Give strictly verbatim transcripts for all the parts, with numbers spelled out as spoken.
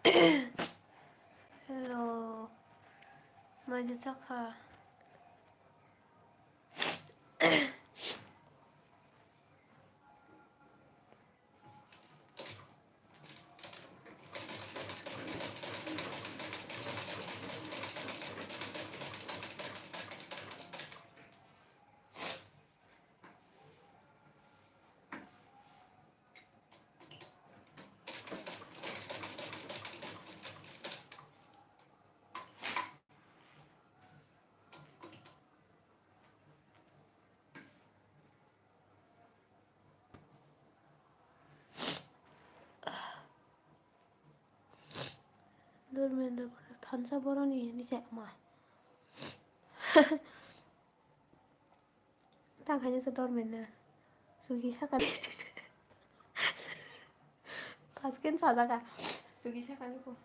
Hello. Maida chakha. Dormen, dormen, thansa boroni ni se ma. Ta khaina se dormen na. Sugi saka. Pasken sajaka. Sugi saka ni ko.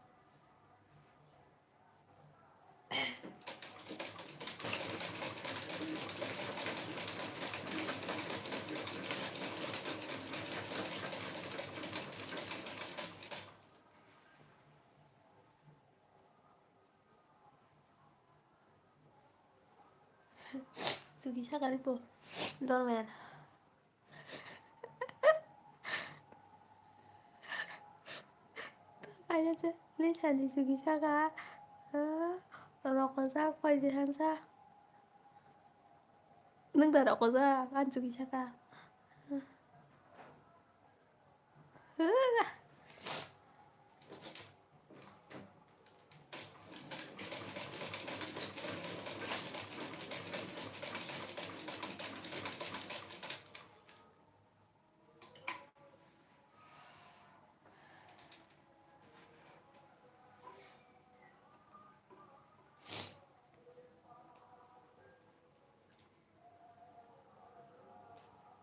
Sugi saka ni po. Dormen. Kaya se, ni sani sugi saka. Ah, rokojak, koi de hansa. Nung da rokojak, an sugi saka.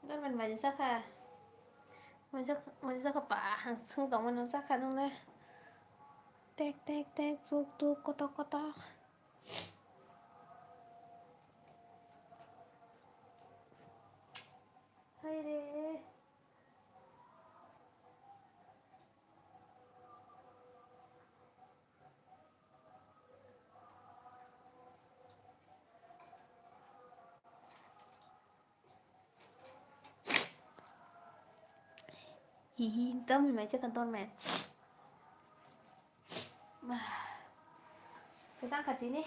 Dorman mai sakha. Mai sakha pa, ang sung tongmani sakha nung le. Tek, tek, tek, tuk, tuk, kotok, kotok. Hai re. Hihi, tamni mai chakha dormen. Kwchang kha tini.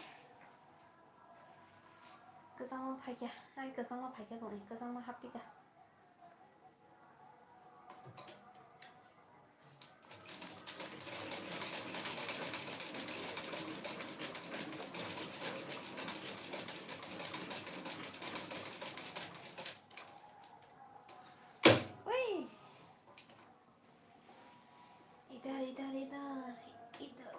Kwchangma phaikha, ai kwchangma phaikha kong, kwchangma hapikha. Ui. Idar, idar, idar, idar.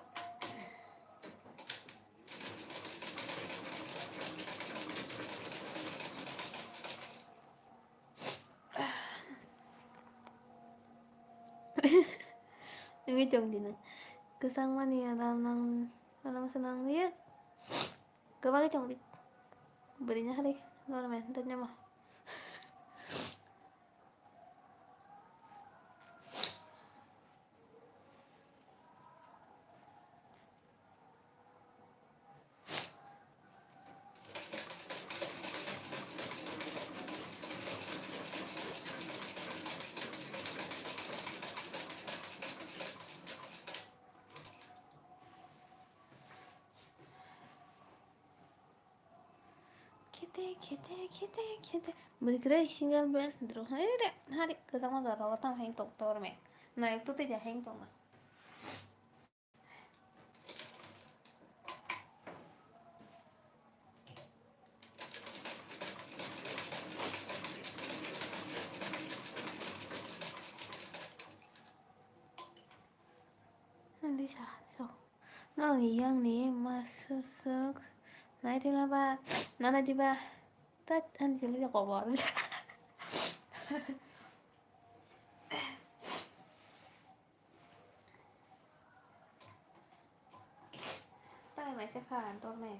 Wngwi tong di nang. Kwchangmani aram nang, aram se nang liya. Kwbangwi tong di. Bwrwini hari normal, danyama. Khete, khete, khete, khete. Bwrwi kwrwi single breast drok. Hai re, hari kwchangma jora o tamo hai tong tor me. Nayok to tei de hai tong na. Ang di sa, so. Norokni yangni ma suk suk. Nai tila ba, nana di ba. Tat, ang di tila kobor. Tai mai se kha, ang tor me.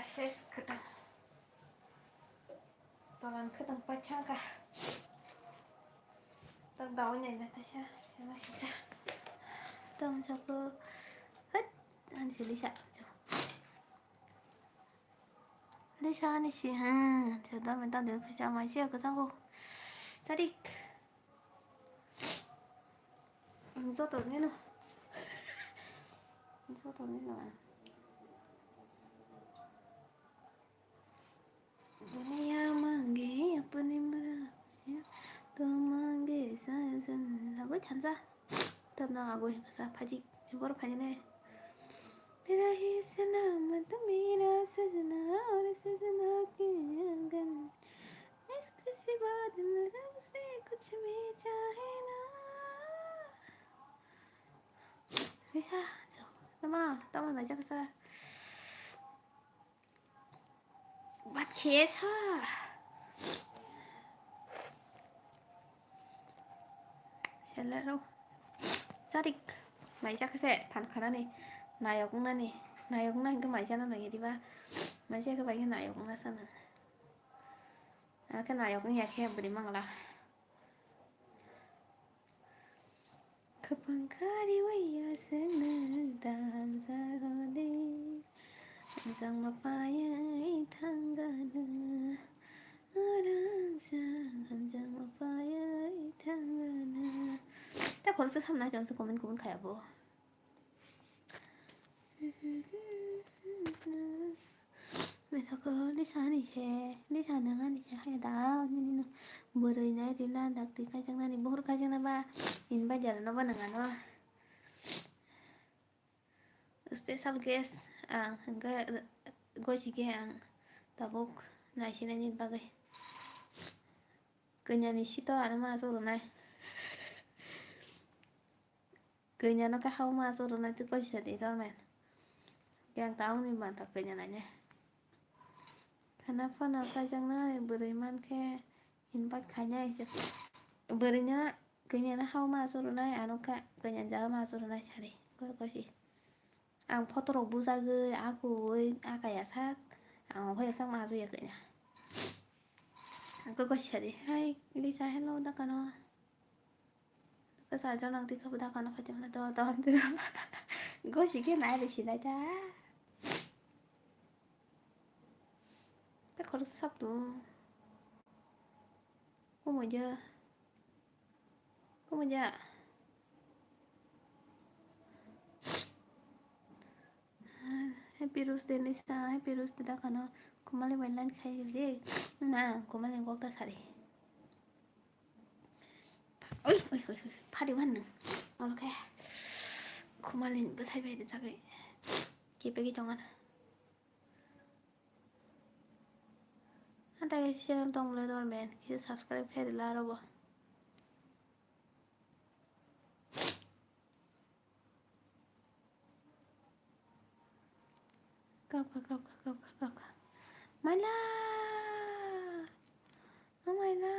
Ses kwtang. Tolan kwtang paithangkha. Tak dawi nai na taisa. Sema sisa. Tong sako. Hut. Ani sili sa. Ani sa ani si. Hmm. Sa dam dam de sa mai sia kwtang ko. Sadik. Joto nino. Joto nino. Duniya mange apni mera, to mange sajan. Agoi thansa. Tabna agoi kasa phaji. Jibor phaji ne. Mera hi sanam, to mera sajna, aur sajna ke angan. Iske siwa dil ramse kuch bhi chahe na. Bisa, nama, tama baca kasa. Bat khesa. Selero. Sadik. Maisa kase phan khanani. Nayok nani. Nayok nani ke maisa nani diba. Maisa ke bai nayok nasa na. Ake nayok ni yakhe beri mangla. Khapang khari waya sengna damjak hodi. Hamjak ma payai thangana. Arangjak hamjak ma payai thangana. Ta khoroksa samna chonsa comment comment khaya bo. Methako Lisa ni se, Lisa nang ani se hai da, nini no bwrwi nai rila dakti kaijaknani, buhur kaijakna ba invite jara no ba nang ano. Special guest ang hwnkhe gosi khe ang tabuk naisinani bagwi. Kanya ni sito ano ma choro nai. Kanya no khe hao ma choro nai twi kosi sa di dormen. Yang taung ni manta kanya nai ne. Khana phano kaijaknai bwrwi mankhe invite khainai. Bwrwi no kanya no hao ma choro nai ano kanya jaga ma choro nai sari. Koi kosi. Ang photo rok bujagwi akuwi akaya sak. Ang okhai sak ma chuya kanya. Koi kosi sari. Hai Lisa, hello, dakano. Kwchajak nang twi khe bo dakano phai tongmani to, to, to. Gosi khe nai rw sinai ta. Tei khoroksa sap tongo. Omo ja. Omo ja. Happy Rose Day, Lisa. Happy Rose Day dakano. Kumali bai line khai de. Ma, Kumali gokta sari. Oi, oi, oi, oi. Phari wan nung. Olo khe. Kumali bwsai bai de jagwi. Kepegwi tongana. Hatai channel tong le dormen. Kisa subscribe khai de la robo. Kapkha, kapkha, kapkha, kapkha. Maila! O maila!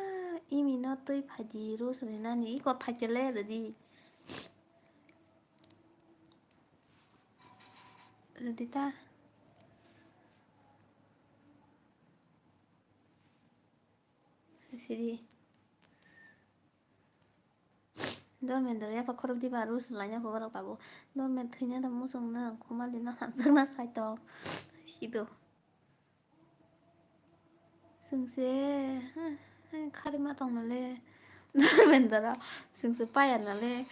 Imi no twi phaidi Rose rinani. Iko phaikhe le rwdi. Rwdi ta. Sidi. Dormendro yapha khorok diba Rose laina borok tabuk. Dormen thwina da muchung nw, Kumali no hamjakna saitok. Sido. Chwngse, ha, ha, kharima tongmale. Dormendro, chwngse paya nale.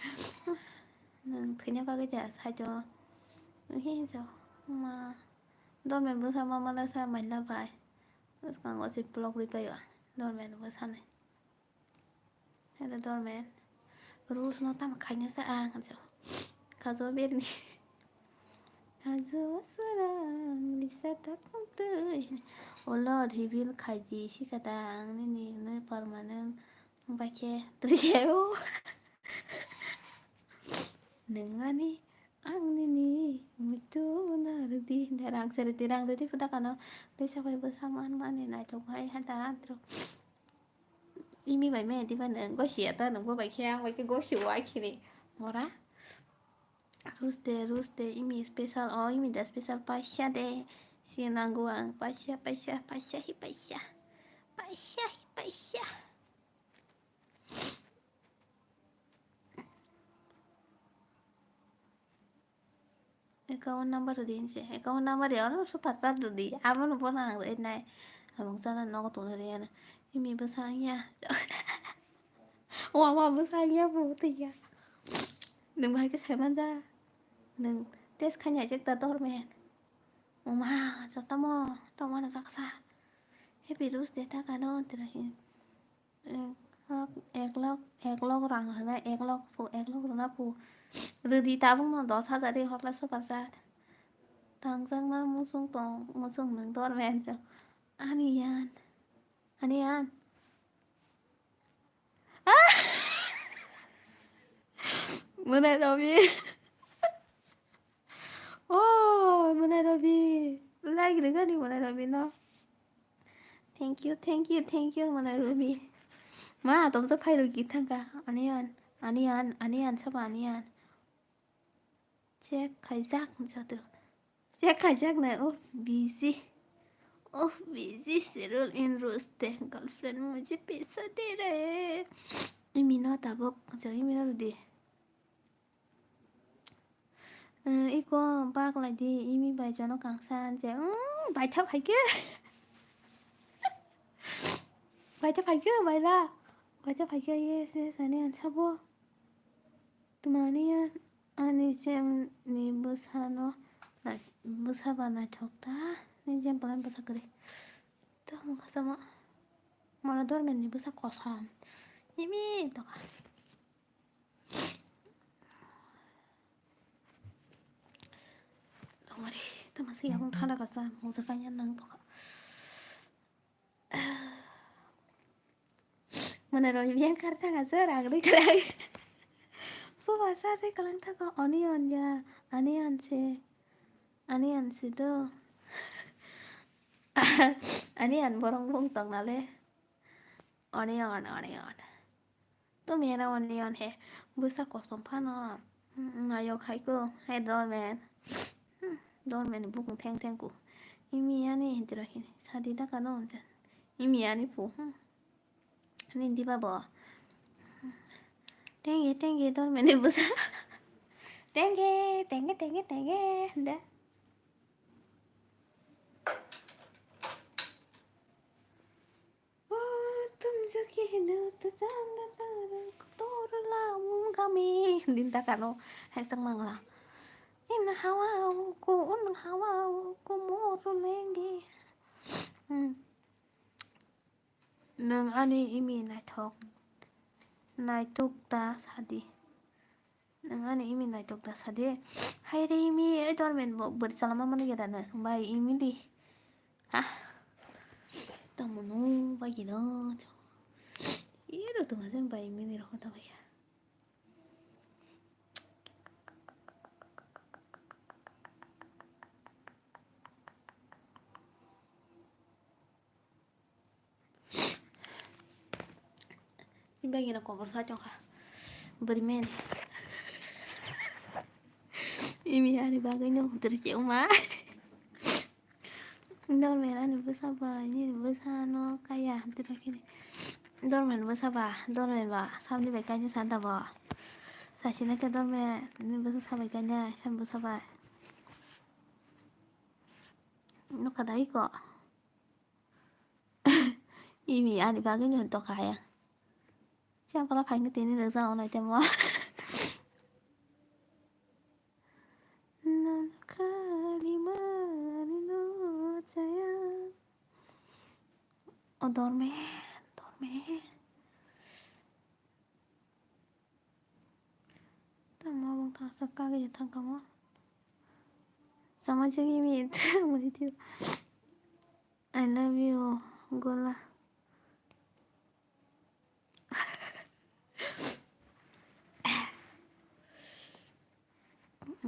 Nwng thwina bagwi da saitok. Hinjo, ma. Dormen bwsa ma mala sa maila bai. Bwskango se block rwi paio. Dormen bwsani. Hello, dormen. Rose no tamo khaina sa ang, hanjo. Kajo berni. Kajo surang, Lisa takum tui. O Lord, reveal khaidi, sikadang, nini, nini permanent. Bakhe, tui o. Nengani, ang nini, muitu nardi. Rang serdi, rang rdi, pudakano. Lisa bai bwsa man mani, naitok hai, hada, antro. Imi bai me diba nang gosi ya ta nang bo bai khe ang bai khe gosi wa khini mora. Rose de, Rose de, imi special, o imi da special paisa de. Paisa nango ang, paisa, paisa, paisa hi paisa. Paisa hi paisa. Account number rwdi hinse. Account number ya oro super chat rwdi. Abono bono ang rwnai. Abong sana nogo tongna rwya na. Imi bwsa ya. Wama bwsa ya bo twi ya. Nwng bahai khe sai manja. Nwng test khaina jek ta dormen. Oma, jotamo tongmana jaksa. Happy Rose Day ta kano tira hin. Ek lok, ek lok, ek lok rang hwnwi, ek lok phu, ek lok rwna phu. Rwdi tabukno dos hajar ri hokla super chat. Tangjakna muchung tong, muchung nwng dormen. Ani yan. Ani yan. Ah! Mwnai Robi. Oh, Mwnai Robi. Like rwgani Mwnai Robi no. Thank you, thank you, thank you, Mwnai Robi. Ma, tomsa phai rwgwi thangkha. Ani yan, ani yan, ani yan, sabo ani yan. Check khaijak jatro. Check khaijak na, oh, busy. Oh, busy schedule in roste. Girlfriend mujhe paisa de rahe. Imi no tabuk, ja imi no rwdi. Eh, iko bak lai di, imi bai jono kangsa je, mm, bai tha phai khe. Bai tha phai khe, bai la. Bai tha phai khe, yes, yes, ani an sabo. Tumani ya, ani chem ni bwsa no, nai-, bwsa ba naithok ta, ni chem palan bwsa kwrwi. To mukha sama, mono dormen ni bwsa kosom. Imi toka. Tongmari, tama si yakung thanda kasa, mungsa kanya nang toka. Mane roi biang kar thanga se rang ri khlai. Soba sa de kalang thaka onion ya, onion se, onion se do. Onion borong bung tong nale. Onion, onion. Tumira onion he. Bwsa kosom phano. Hmm, ayok hai ko. Hai dormen. Hmm, dormen bukung theng theng ku. Imi ani hintiro hini. Sadi da kano unse. Imi ani pu. Hmm. Ani diba bo. Tenge, tenge, dormen ni bwsa. Tenge, tenge, tenge, tenge. Da. Oh, tum jaki hindu tu janda tara kotor lamung kami. Dinta kano hai sang mangla. In hawa ko, un hawa ko, moru lenge. Hmm. Nwng ani imi naithok, naituk ta sadi. Nwng ani imi naitok da sadi. Hai re imi, ei dormen bo bwrwi chalama mani geda no. Bai imi di. Ha. Tamo no bai gino. Iro tuma jen bai imi ni rokho ta bai. Bagina kobor sa chokha. Berimen. Imi ani bagwi no hudri chuma. Dormen ani bwsa bai, nini bwsa no kaya hudri kini. Dormen bwsa ba, dormen ba, sabni bai kainwi santa bo. Sasina ke dormen, nini bwsa sabai kanya, sam bwsa bai. Nukha dai ko. Imi ani bagwi no tokha ya. Siang pala phaikhe tini rwjak onai temo. Nang kali mani no chaya. O dormen, dormen. Tamo bong thangsa kagwi thangkamo. Sama jigi mi muni tio. I love you, Gola.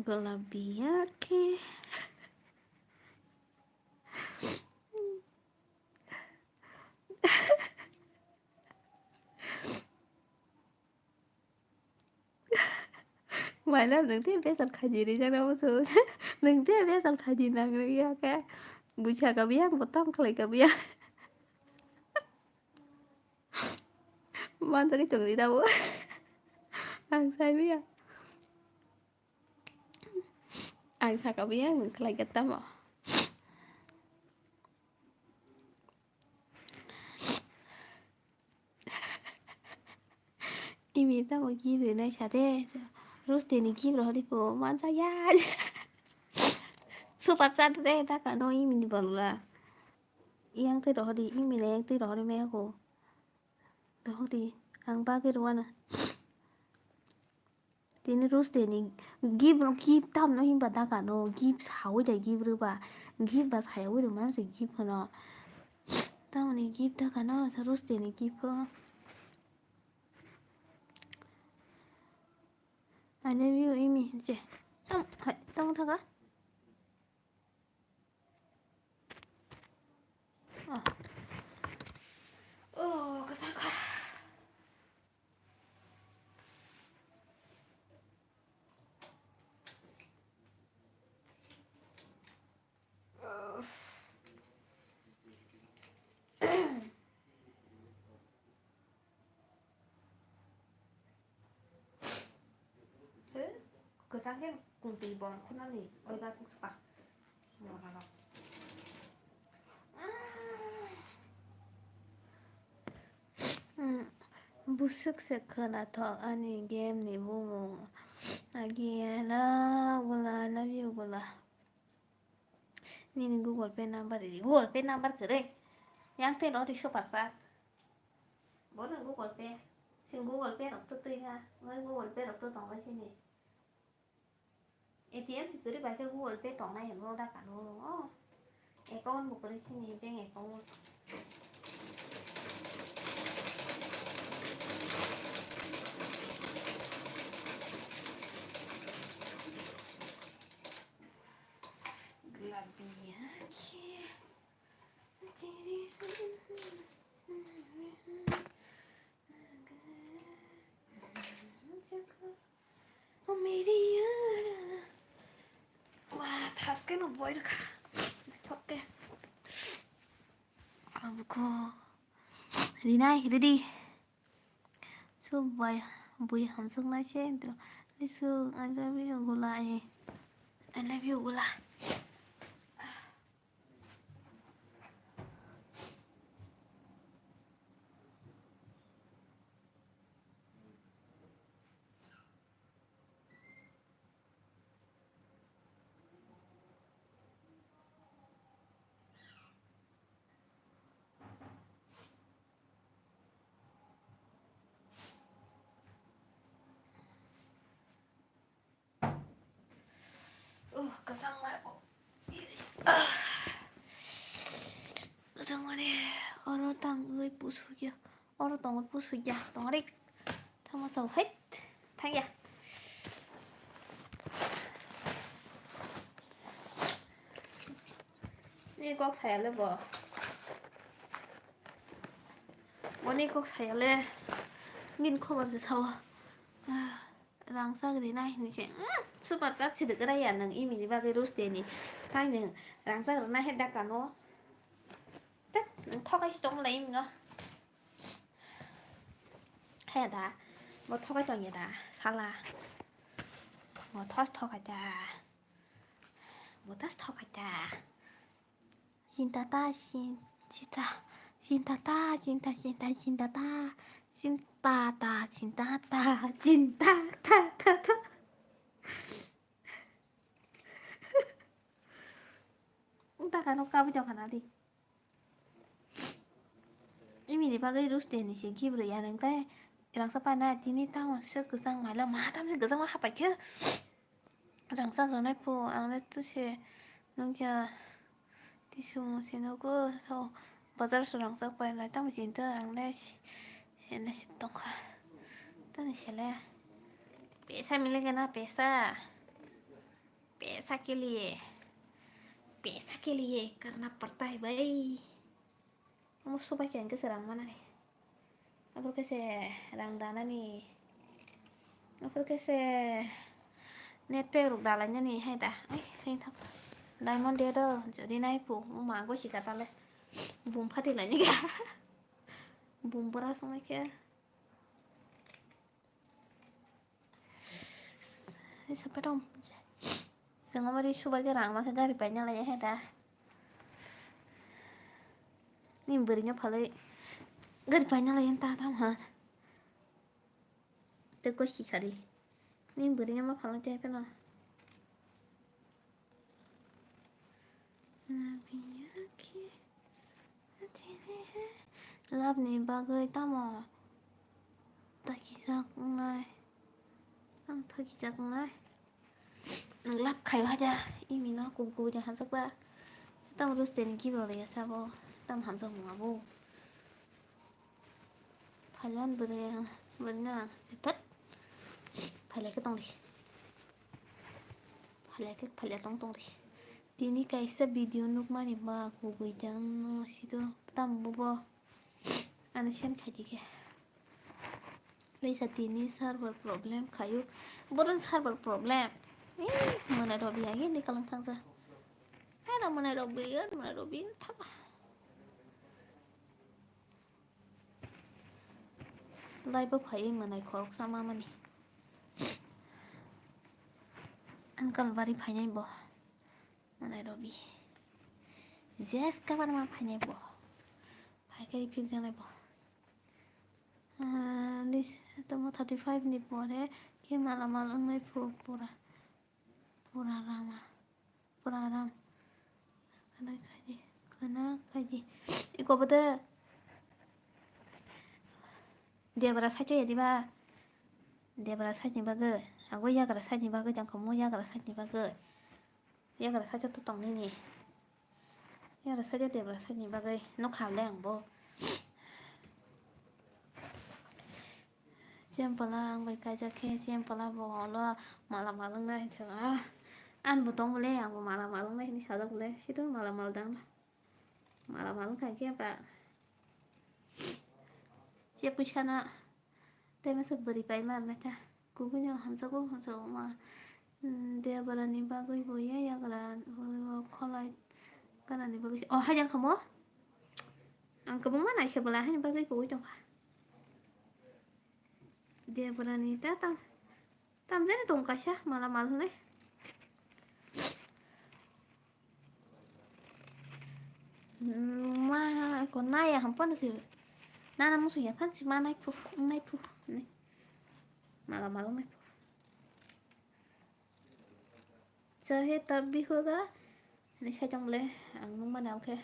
Gola biya ke. Maila nwng tei besan khaji rijak na musu. Nwng tei besan khaji nang rwya khe. Buji saka biya, bo tam khlai ka biya. Manjagwi tongdi dabo. Ang sai biya. Ang saka biya, ang khlai ka tamo. Imi tamo gift rinai sade. Rosde ni gift rohordi po mansa ya. Super chat de ta kano imi ni bolga. Yang te rohordi, imi na yang te rohordi me ko. Rohordi, ang bagwi rwana. Tini Rosde ni gift no, gift tamno himba dakano, gift sawi da gift rwba, gift ba sayawi rwma se gift no. Tamoni gift dakano, Rosde ni gift ko. I love you, Imi, je. Tam, hai, tam thaka. Oh. Oh, kasaka. Kwchang khe kwtwi bom khwnani oi basuk suka. Buswk se khwnathok ani game ni bumung. Agi I love Gola, I love you Gola. Nini Google Pay number ridi, Google Pay number kwrwi. Yang tei rw di super chat. Bono Google Pay. Sing Google Pay rok to twi na. Ngai Google Pay rok to tong bai sini. A T M si kwrwi bai khe Google Pay tong nai hwnwi da kanu. Oh. Account bo kwrwi sini, bank account. Glabiya khe. O meri yara. Wah, thaske no boy rwkha. Naithok khe. Abuko. Rinai, ready. So, boy, boy hamsok nai se, entro. Lisu, I love you, Gola, eh. I love you, Gola. Uh, kwchangma. Ah. Kwchangmani oro tangwi pusukya. Oro tongwi pusukya. Tongri. Thangma sao. Hait. Thangya. Ni kok saya le bo. Boni kok saya le. Min khobor se sao. Ah. Rang chak rinai hinwi se, mm, super chat se rwgwra ya nwng imini bagwi Rosde ni. Tai nwng rang chak rwna he dakano. Tek, nwng thokai se tong lai imino. He da, bo thokai tong ya da, sala. Bo thos thokai da. Bo thos thokai da. Chinta ta, chin-, chinta, chinta ta, chinta, chinta, chinta ta, chinta ta, chinta ta, chinta ta, ta, ta. Wng taka no kabui tongkha na di. Imini bagwi Rosde ni se gift rwya nang tai rangsa paina tini tamo se kwchang maila ma tam se kwchang ma hapai khe. Rangchak rwnai pho, ang le tuse nukya tisung se nugo, so bazar se rangchak painai tamo chinta ang le se, se le se tongkha. Tani se le pesa milega na pesa, pesa ke liye, pesa ke liye karna padta hai bhai. Omo subai khe hwnkhe se rang manani. Aphuru khe se rang danani. Aphuru khe se net pack rok dalainani hai da. Ai, hai thak. Diamond Day do jodi nai phu, ma go sika tale. Bum phati lai ni ga. Bum bora song khe. Ni sapetom. Sengomari subai ke rang ma khe gari paina lai he da. Ni bwrwi no phalwi gari paina lai ta tam ha. Te kosi sari. Ni bwrwi no ma phalwi te phela. Love ni bagwi tamo takijak wngnai? Tamo takijak wngnai? Love khaio haja, imi no kubui kubui de hamjakba. Tamo roste ni kibo le sabo, tamo hamjak wnga bo. Phailan bwrwi ang, bwrwi no ang, thot. Phailai khe tong di. Phailai khe, phailai tong tong di. Tini kaisa video nukmani ba kubui jang no sito tam bubo. Ano send khai di khe. Leisa tini server problem khayu. Boron server problem. Eh, mwnai robi agi ni kalang thangsa. Hai na mwnai robi, mwnai robi thapa. Lai bo phaiwi mwnai khoroksa mamani. Uncle bari phainai bo. Mwnai robi. Jeska bar ma phainai bo. Phaikhe phikjaknai bo. Ah, lis-, tamo thirty five ni pore khe malamal wngnai phu pura. Pura rama. Pura ram. Khana khaidi, khana khaidi. Iko bode. Debra side ya diba. Debra side ni bagwi. Ago yagra side ni bagwi jang kamo yagra side ni bagwi. Yagra side to tong nini. Yagra side debra side ni bagwi. No kham le ang bo. Chempala ang bai kaijak khe, chempala bo olo mala mal wngnai hinwi saka. Ang bo tong bole, ang bo mala mal wngnai hinwi sajak bole, sito mala mal dang. Mala mal wngkha khe ba. Che puisa na, tei masa bwrwi pai ma rwnai ta. Kubui no hamjago, hamjago ma. Hmm, Debra ni bagwi bo ya yagra, bo kholai kana ni bagwi. Oh, haijak kha mo? Ang kwbangma naikhe bwla haini bagwi kubui tongkha. Debra ni ta tam, tam jani tong kaisa mala mal hwnwi. Ma ko naya ham pano si. Nana musu ya phan si ma nai phu, nai phu. Mala mal nai phu. Chahe tab bhi hoga. Hinwi sai tong le, ang nung mani ang khe.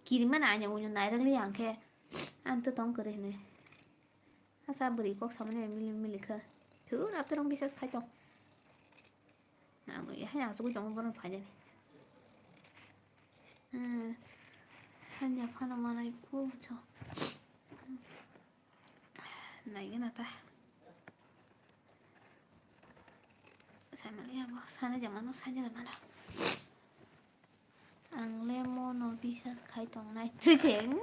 Kiri mani ang yang unyung nai rwli ang khe. Ang to tong kwrwi hinwi. Asa bwrwi kok samani mili mili khe. Thur apte rong bisas khai tong. Ang ya hai ang sugui tong boron phai jani. Hmm. Sanya phano manai phu cho. Naigwna ta. Saimaliya bo, sana jamano, sana jamano. Ang le mono bisas khai tongnai. Twijeng.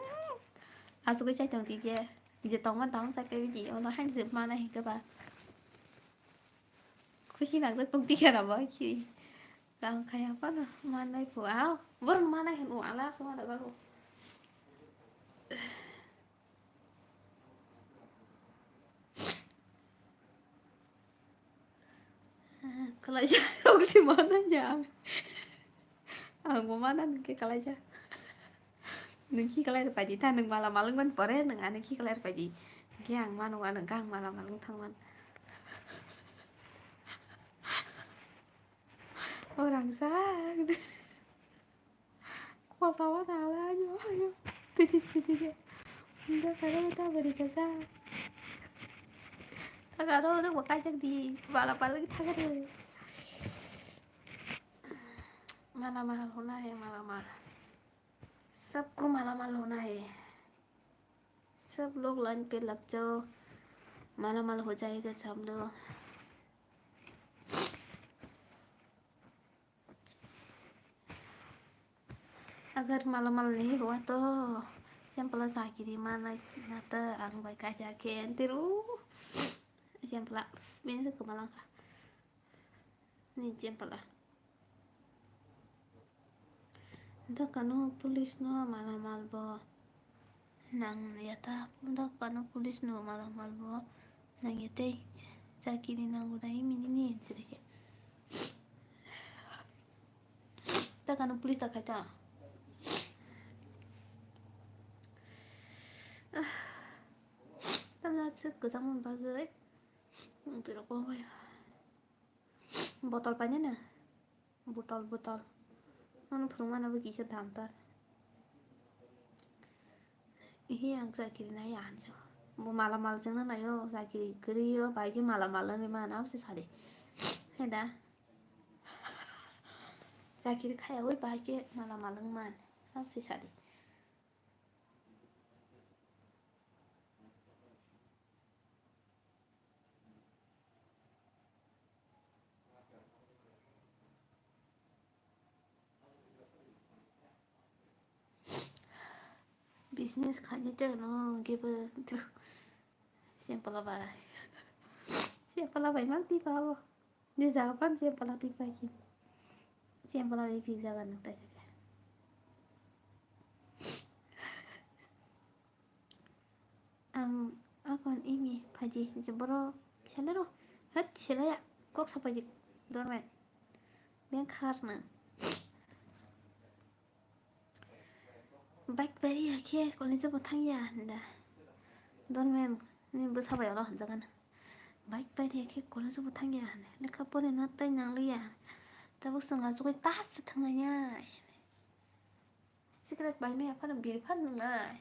Asugwi chai tong tije. Je tongma tang sa ke biji, ono hain se mana hike ba. Khusi nang se tong tije na ba ki. Tang khaya pa na, manai pu au. Boron manai hin u ala ko mana ba ko. Kalaijak rok se mana ya. Ang bo mana nungke kalaijak. Nung ki kalai rwpai di ta, nung mala malung man pore, nung ano ki kalai rwpai di. Hingke ang mano, ano kang mala malung thangman. Orang sak. Kosao na ala ayo, ayo. Titi, titi, titi. Nda karo ta bari kasa. Ta karo na bo kaijak di. Bala bala ki thaka de. Mala mal hona hai, mala mal. Sabko mala mal hona hai. Sab log line pe lag jao. Mala mal ho jayega sab log. Agar mala mal nahi hua to sempla sakiri mana nata ang bai kaja ke entiru sempla bini se kemalang ka ni sempla Dakano police no malamal bo nang ya ta, dakano police no malamal bo nang ya tei chakiri nango dai mini ni siri se. Dakano police da khai ta. Tamna sik kwchangma bagwi. Ang twi rok bo bai. Botol painani? Botol, botol. Ano phwrwngma nabo kisa dam ta. Ehe, ang chakiri nai ya hanjo. Bo mala mal jengna naio, chakiri kwrwi o, bai khe mala mal wngwi man, abo se sadi. He da? Chakiri khaya oi, bai khe mala mal wng man, abo se sadi. Business khainai tei no gebe. Sempala bai. Sempala bai mang tiba o. Ni jaga pan sempala tiba ki. Sempala bai phi jaga nang tai jaga. Ang akon imi phaidi je borok selero. Het selaya kok sapaidi dormai. Beng kharna. Bike pari ya khe college bo thangya hinda. Dormen ni bwsa bai olo hanjagan. Bike pari ya khe college bo thangya hinda. Lekha porina tai nangliya. Tabuk swng achugwi tas thangnaya. Cigarette bai maya phano biri phano nungnai.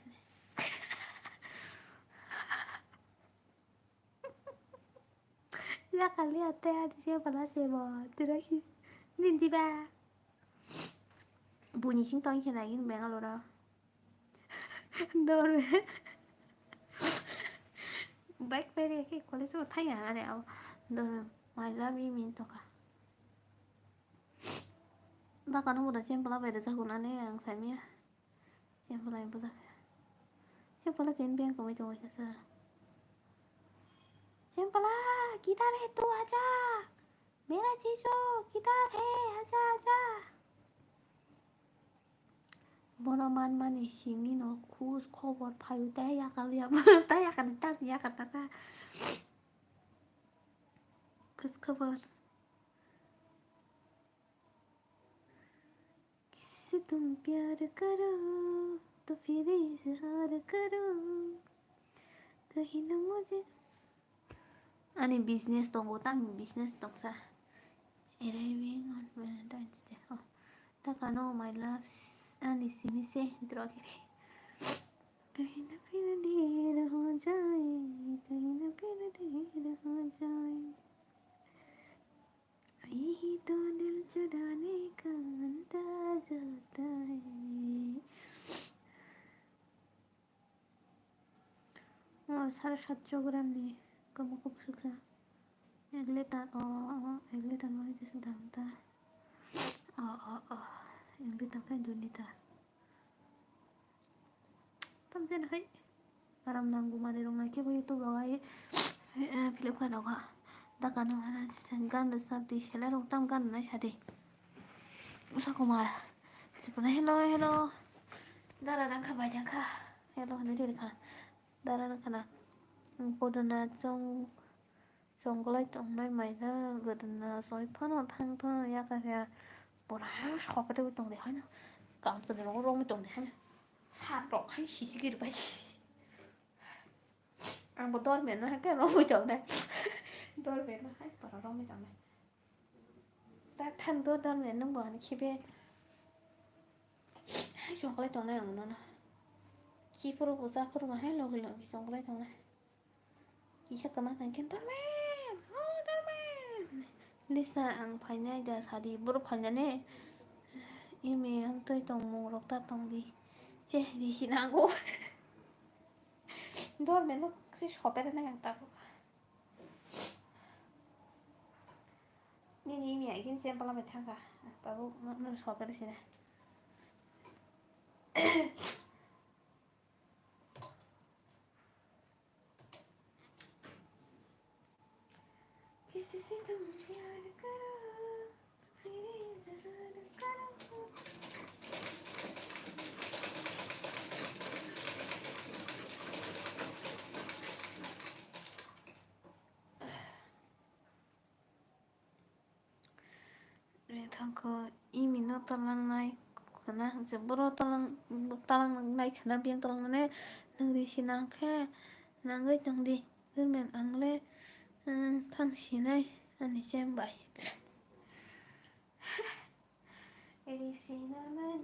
Yakali ate adi se bala se bo. Tira hi. Nindi ba. Buni sing tong khe nai gin Bangalore. Dor. Bike pari ya khe college bo thangya ane abo. Dor. My love you min toka. Bakano bo da sempla bai rwjak hwnani ang saimanya. Sempla bai bwjak. Sempla tini beng kwmwi tongwi kha sa. Sempla, kidhar hai tu, aja. Mera jijo, kidhar hai, aja, aja. Bono manmani simi no khus khobor phaio tei yakal yakal tei yakal tei yakal taka. Khus khobor. किसी से तुम प्यार करो तो फिर इजहार करो, कहीं ना मुझे. Ani business tongo, tang business tongsa. Arriving on Valentine's Day. Oh, takano my love, ani simi se drogiri. कहीं ना फिर देर हो जाए, कहीं ना फिर देर हो जाए. यही तो दिल चुराने का अंदाज होता है. Oh, sare satso gram ni kwmwk kwbswk sa. Ek liter, oh, oh, oh, ek liter no hai kisa dam ta. Oh, oh, oh, ek liter khai dui liter. Tamjani hai. Aram nango manwi rok naikhe bo YouTube rogo ai, eh, Flipkart rogo. Dakano hana gan rwchapdi, seller rok tam gan rwnai sadi. Usa Kumar. Sipuna hello, hello. Dara dangkha bai dangkha. Hello hwnwi rwkha. Dara wngkha na. Podona chong. Chonglai tongnai maila gwdwna soi phano thang thang ya kha khe pura sokhe tongdi haino kamchwlwi rogo romwi tongdi haino sat rok hai sisi giri bai. Ang bo dormen no hai khe romwi tongnai. Dormen no hai pura romwi tongnai. Ta thang do dormen nung bo ani khibe hai chonglai tongnai ang nono. Khiphuru bo japhuru bo hai logi logi chonglai tongnai. Kisa kwma khe, "Dormen! Oh, Dormen!" Lisa, ang phainai da sadi, borok phainani. Imi amtwi tongmung rok ta tongdi. Che, risi nango. Dormen no se sopera nai ang tabuk. Nini imi agin che bala bai thangkha. Tabuk no, no sopera sina. किसी से तुम प्यार करो, फिर इजहार करो। talangnai khwna, je boro talang, talangnai khwna, biyang talangnai nang ri si nang khe nangwi tong di. Dormen ang le, eh, thang sinai ani chem bai. Ri si na nang.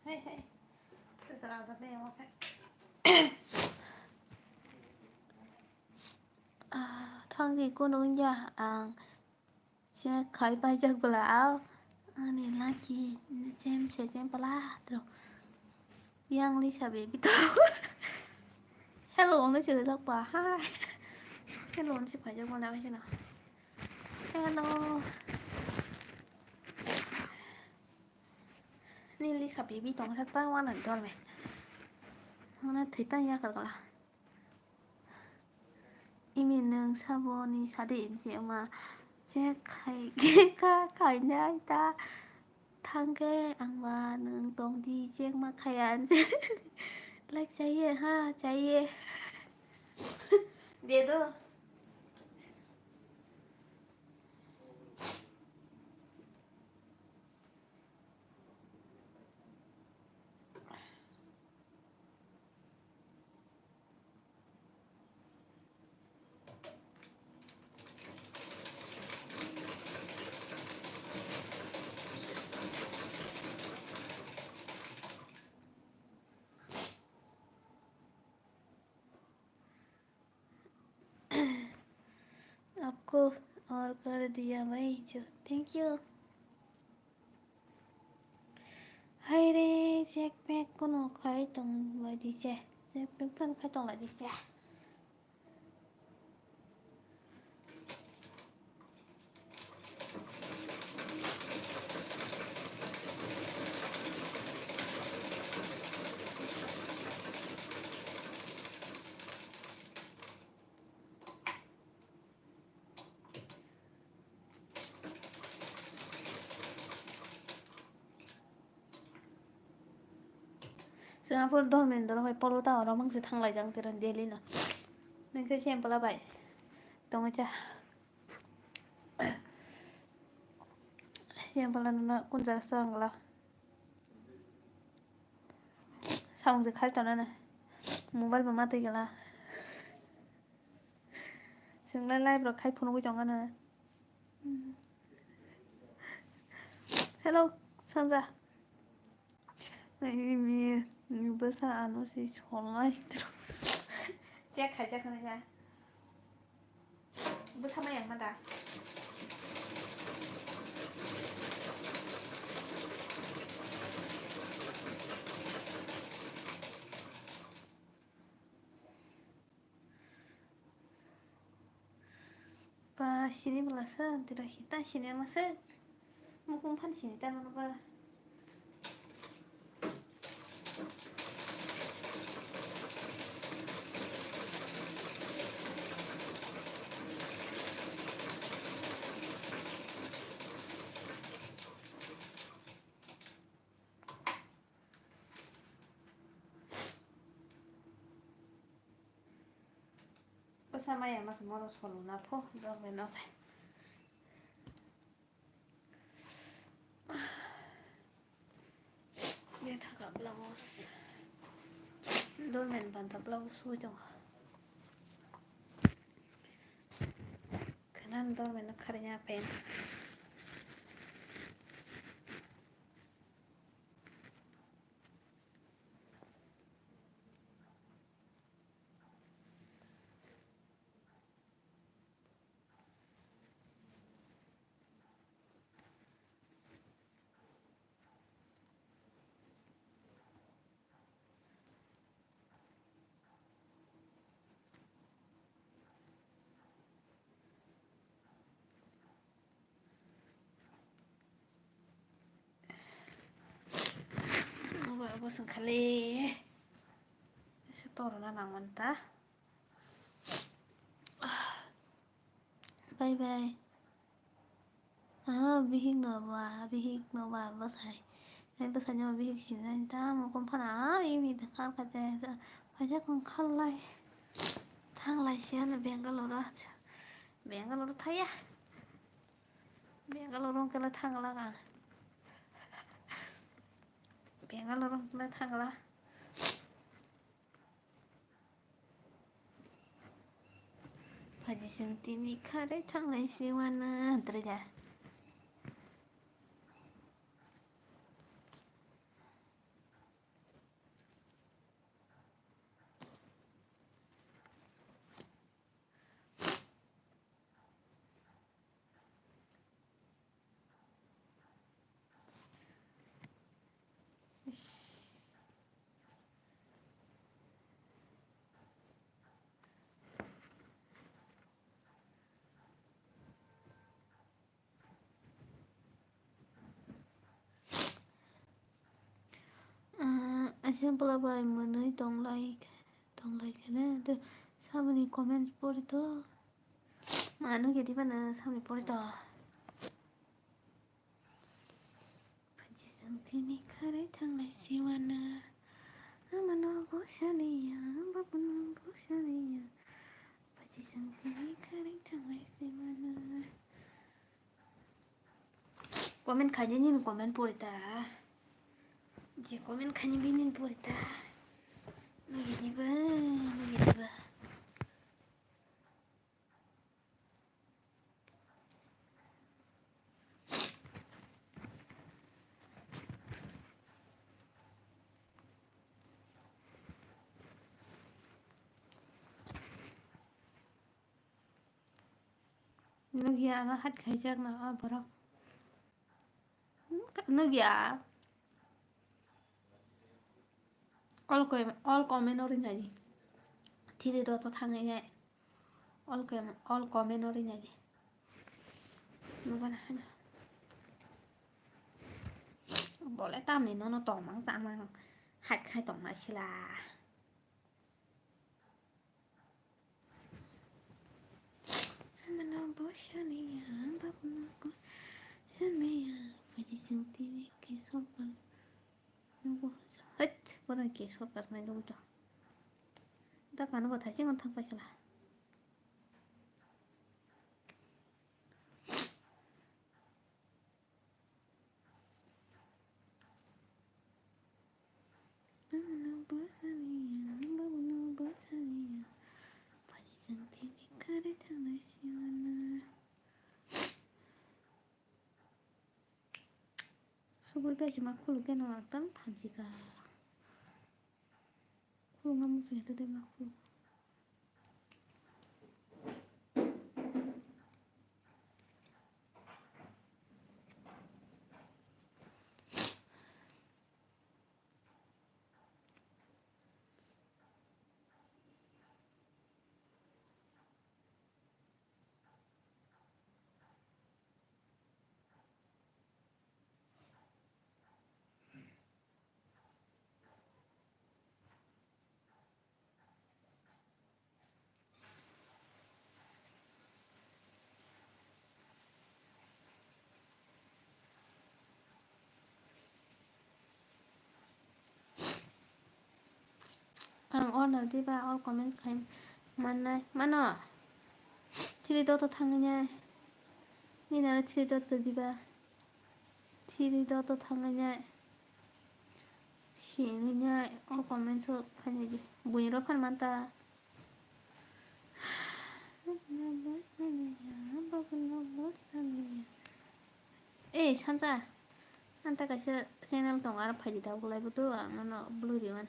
Hai, hai. Terserah, tapi yang mau saya. Ah, thangdi kunu wngya ang check khai paijak bwla, ao ani lucky chem se chem pala tro. Yang Lisa baby to. Hello, ono se rijak ba. Hi. Hello, ono se paijak bwla, bai se no. Hello. Ni Lisa baby tong sak ta wana dol me. Ono thwi ta ya kar kala. Imi nwng sabo ni sadi hinsi wngma check khai kha khainai ta thangkhe ang ba nwng tong di check ma khaiya hinsi. Like chaiye ha, chaiye. De do. आपको और कर दिया भाई जो, thank you. Hai re, check pack kono khai tong lai di se. Check pack phan khai tong lai di se. Singapore Dharmendra bai polo ta oro mangsi thanglai jang tira Delhi no. Nangkhe Sempla bai tongo cha. Sempla no kun jaga swrang la. Samung je khai tona na. Mobile bo ma twi gala. Singla live rok khai phunugwi tongano. Hello, Sanja. Ai, mi, mi bwsa ano se solnai. Check khai, check khai, check. Bwsa maya ma da? Ba, sini bwlasa, tira hita sini masa. Mukung phan sini ta nono ba. Bwsa maya masa moro solo na pho, dol bai no sai. Thaka blouse. Dormen banta blouse sui tongo. Khana dormen no kharina pen. Obo, obo swng khali. Ese torna nangmani ta. Bye bye. Ah, bihik no ba, bihik no ba, bwsai. Ai bwsai no bihik sinai ta mo kom phana, ah, imi de kar ka jai. Paja kong khalai. Thanglai siya na Bangalore. Bangalore thaya. Bangalore wng khe le thangla ang. Bangalore wng khe le thangla. Phaji chwng tini kharwi thanglai si uanw, hwntrwkha. Ah, asem pula bai mwnwi tonglai, tonglai khe ne, de, samani comments pori to. Ma nugya diba na samani pori to. Phaji chwng tini kharwi thanglai si uanw. Amano bo saniya, babuno bo saniya. Phaji chwng tini kharwi thanglai si uanw. Comment khaidi nini comment pori ta. Je comment khaini bini pori ta. Nugya diba, nugya diba. Nugya ano hat khaijakno o borok. Nugya. All com-, all comment o rinani. Three dot o thangwi nai. All com-, all comment o rinani. Nugana hano. Bole tamni nono tongmang chamang. Hat khai tongma sila. Amano bo saniya, babuno bo saniya. Phaji chwng tini khe solpar nugo. Hait, bono khe solpar nai nugo to. Da kano bo thaising on thang paisala. Ano bwsaniya, babuno bwsaniya. Phaji chwng tini kharwi thanglai si uanw. Subur bai se ma khuluk khe no ang tang thamchi ka. Khuluk ma musu ya tei ma khuluk. Ang order diba all comments khai mannai mano. Three dot o thangwi nai. Nini aro three dot kwrwi diba. Three dot o thangwi nai. Chini ya o comments o khaini di. Buini ro phan manta. Eh, Sanja. Anta kaisa channel tong aro phaidi da ulai butu ang no blue riwan.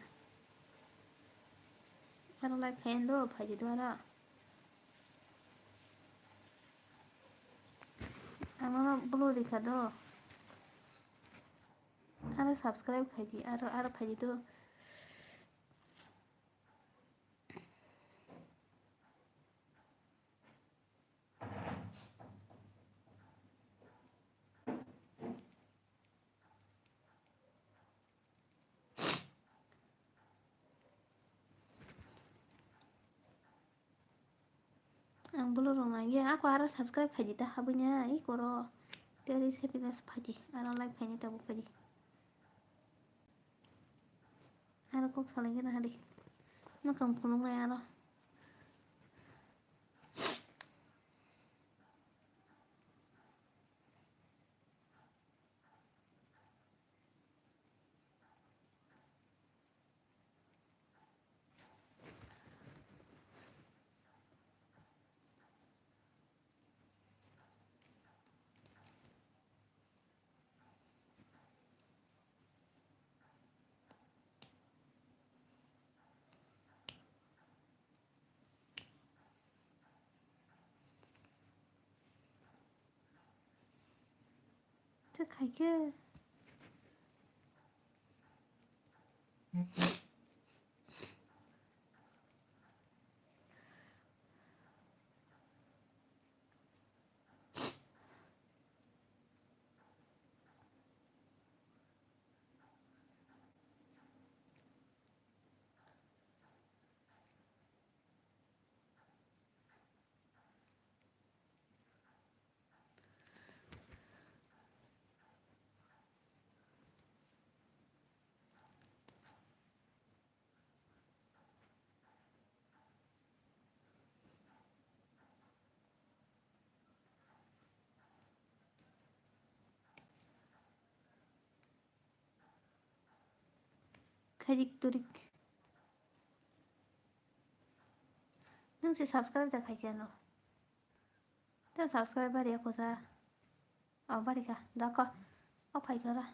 Aro like khayan do phaidi do aro. Ang no blue rikha do. Aro subscribe khaidi aro aro phaidi do. Ang blue rok nang ya, ako aro subscribe khaidi ta habwi na, i koro. There is happiness phaidi, aro like khaini tabuk phaidi. Aro kok salai gana hadi. Makam phunuk nai aro. Tei khaikhe. Khairik turik. Nung se subscribe da khaikhe ano. Tei subscribe bari ako sa. O bari kha. Da ko. O phai kha ra.